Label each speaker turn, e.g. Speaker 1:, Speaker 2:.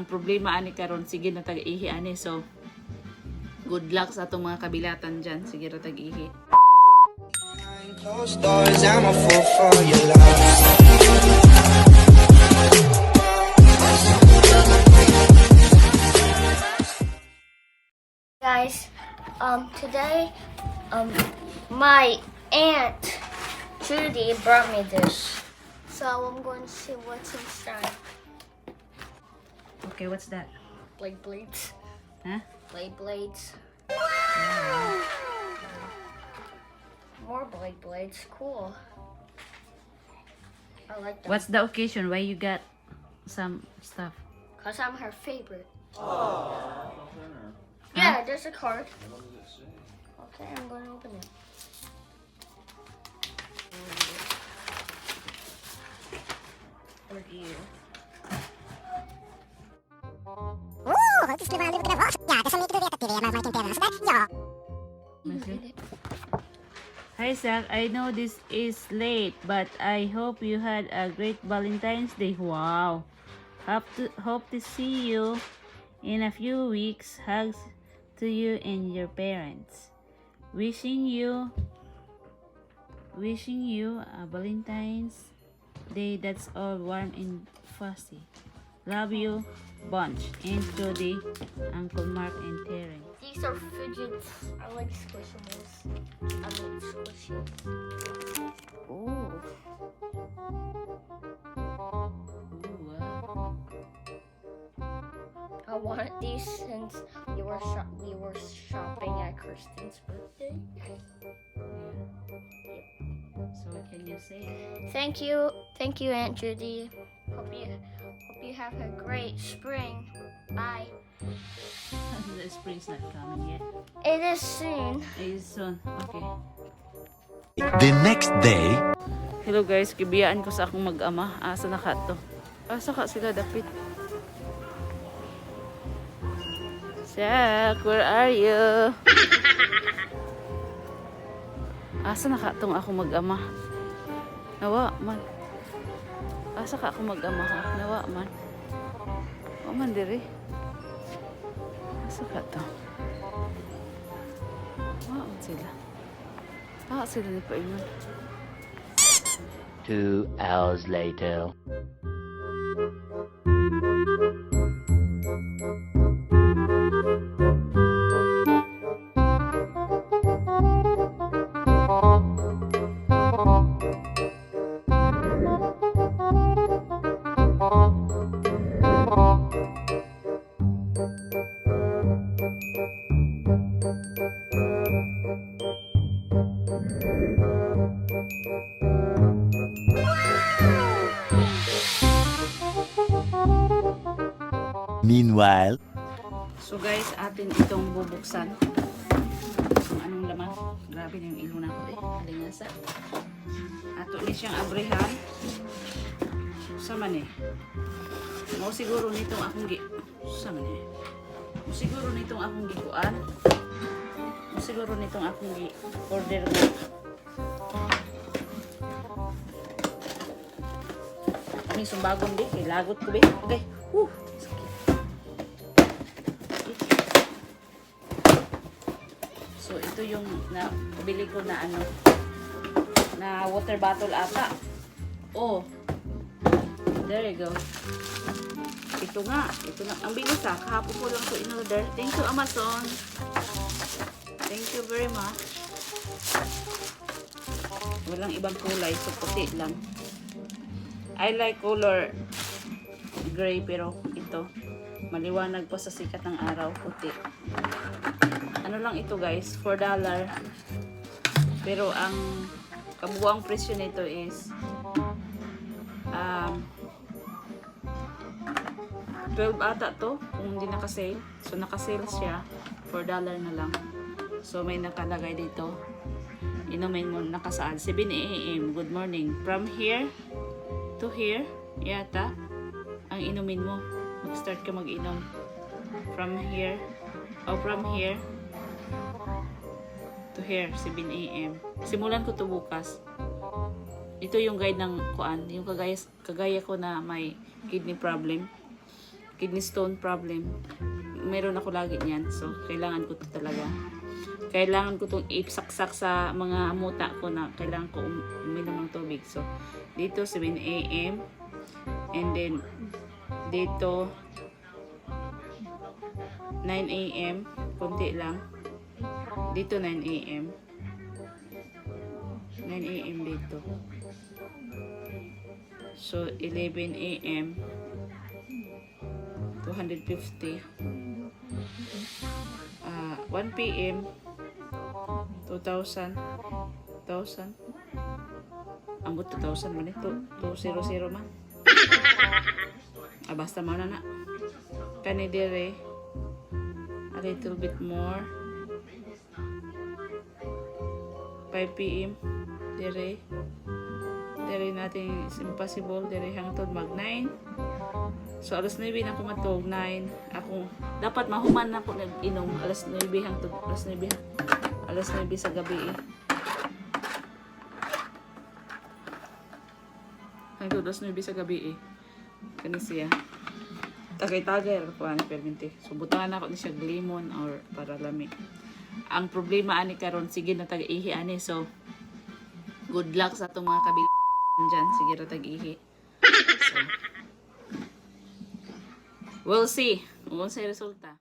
Speaker 1: Ang problema ani karon, sige na tag-ihi ani. So good luck sa atong mga kabilatan dyan. Sige ra tag-ihi.
Speaker 2: Closed doors, I'm a fool for your love.
Speaker 3: Guys, today, my aunt Judy brought me this, so I'm going to see what's inside.
Speaker 1: Okay, what's that?
Speaker 3: Blade blades.
Speaker 1: Huh?
Speaker 3: Blade blades. More blade blades. Cool. I like them.
Speaker 1: What's the occasion? Why you got some stuff?
Speaker 3: 'Cause I'm her favorite. Yeah, there's a card. Okay, I'm gonna open it. Review.
Speaker 1: Hi Zach, I know this is late, but I hope you had a great Valentine's Day. Wow. Hope to see you in a few weeks. Hugs to you and your parents. Wishing you a Valentine's Day that's all warm and fuzzy. Love you bunch. Aunt Judy, Uncle Mark, and Terence.
Speaker 3: These are fidgets. I like squishables. I mean squishy. Ooh.
Speaker 1: Ooh, wow.
Speaker 3: I wanted these since we were shopping at Kristen's birthday.
Speaker 1: So what can you say?
Speaker 3: Thank you, Aunt Judy. Hope you have a great spring. Bye.
Speaker 1: The spring's not coming yet.
Speaker 3: It is soon.
Speaker 1: It is soon. Okay.
Speaker 4: The next day,
Speaker 1: Hello guys, gibiyaan ko sa akong mag-ama. Asa na ka to? Asa ka sila dapit? Zach, where are you? Asa na ka tong ako mag-ama? Nawa man. Asa ka ako mag-ama ha? Nawa man. Wa man diri. Asa ka to? Wa man sila. Ah, sila ni paingon.
Speaker 5: 2 hours later.
Speaker 4: Meanwhile,
Speaker 1: So guys, atin itong bubuksan. Kung anong laman. Grabe na yung ilong nako eh. Alingasa. Ato ni siyang abrihan. Sa man eh. Mao siguro nitong akong gi... Sa man eh. Mao siguro nitong akong gikuan. Mao siguro nitong akong gi order nga. Kami sumbagon di. Kay lagot ko be. Okay. Woo! Sakit. So ito yung nabili ko na ano na water bottle ata. Oh. There you go. Ito nga, ito na. Ang bilis ah. Kahapon ko lang to in-order. Thank you, Amazon. Thank you very much. Walang ibang kulay, so puti lang. I like color gray, pero ito maliwanag pa sa sikat ng araw, puti. Ano lang ito guys, $4. Pero ang kabuuang presyo nito is 12 ata to kung hindi naka-sale. So naka-sale siya, $4 na lang. So may nakalagay dito. Inumin mo, nakasaad 7 a.m. Good morning. From here to here, yata, ang inumin mo. Mag-start ka mag-inom. From here, o from here to here, 7 a.m. Simulan ko to bukas. Ito yung guide ng kuan, yung kagaya ko na may kidney problem. Kidney stone problem. Meron ako lagi niyan. So, kailangan ko to talaga. Kailangan ko itong ipsaksak sa mga muta ko na kailangan ko uminom ng tubig. So, dito 7 a.m. And then, dito 9 a.m. Konti lang. Dito 9 a.m. 9 a.m. dito. So, 11 a.m. 250. 1 p.m. 2,000. 1,000. Ambot 2,000 man eh. 200 man. Basta mo na na. Kani dire. A little bit more. 5 p.m. Dire. Dire natin is impossible. Dire hangtod mag 9. So alas 9 na ako matug, 9. Ako dapat mahuman na ako nag-inom alas 9 hangtod alas 9, alas 9 sa gabi eh. Hangtod alas 9 sa gabi eh. Kani siya. Tagay-tagay ra ko ani permente. So butangan ako ni siya lemon or para lami. Ang problema ani karon, sige na tag-ihi ani, so good luck sa atong mga kabil dyan. Sige ra tag-ihi. So, we'll see kung unsay resulta.